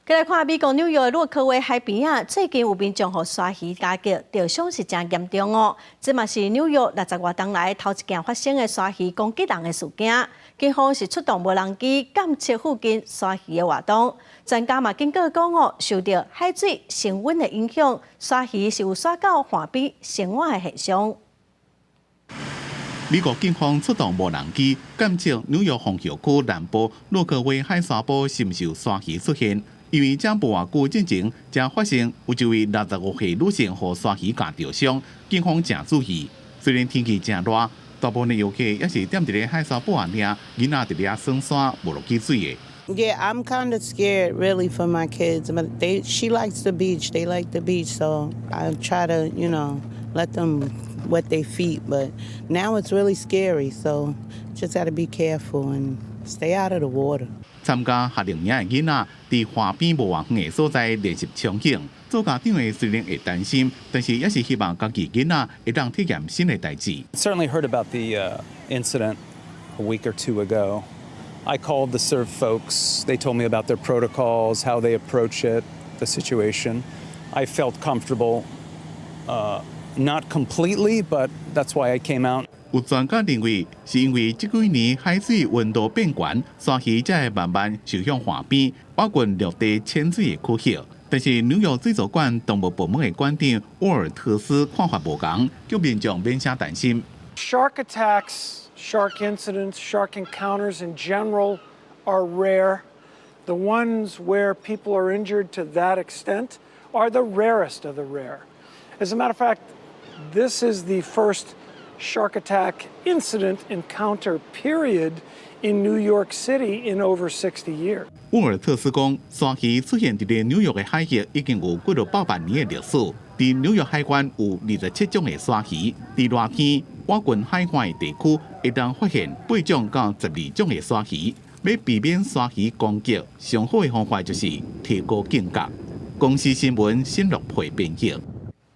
繼來看美國紐約洛克威海邊仔，最近有民眾予鯊魚咬著，著傷是誠嚴重哦。這嘛是紐約六十外冬來頭一件發生的鯊魚攻擊人的事件。警方是出動無人機監測附近鯊魚的活動。專家嘛警告講哦，受著海水升溫的影響，鯊魚是有徙到岸邊生活的現象。美國警方出動無人機監測紐約風後區南部洛克威海沙坡是毋是有鯊魚出現。因為這無偌久進前，才發生有一位65歲女性予鯊魚咬著傷，警方誠注意。雖然天氣誠熱，大部分遊客也是踮佇咧海沙埔仔爾，囡仔佇咧耍沙，無落去水的。 Yeah, I'm kind of scared, really, for my kids. But she likes the beach. They like the beach, so I try to let them wet their feet. But now it's really scary, so just got to be careful and stay out of the water. 參加夏令營的囡仔，佇岸邊無偌遠的所在練習衝浪。做家長的雖然會擔心，但是也是希望家己囡仔會當體驗新的代誌。 Certainly heard about the incident a week or two ago. I called the SURF folks. They told me about their protocols, how they approach it, the situation. I felt comfortable, not completely, but that's why I came out. 有專家認為，是因為這幾年海水溫度變懸，鯊魚才會慢慢走向岸邊，倚近陸地淺水的區域。但是紐約水族館動物部門的館長沃爾特斯看法無仝，叫民眾免啥擔心。 Shark attacks, shark incidents, shark encounters in general are rare. The ones where people are injured to that extent are the rarest of the rare. As a matter of fact, this is the first shark attack incident encounter, period, in New York City in over 60 years. 沃爾特斯講，鯊魚出現佇咧紐約的海域已經有幾落百萬年的歷史。佇紐約海灣有27種的鯊魚，佇熱天倚近海岸的地區會當發現8種到12種的鯊魚。欲避免鯊魚攻擊，上好的方法就是提高警覺。公視新聞新樂配編譯。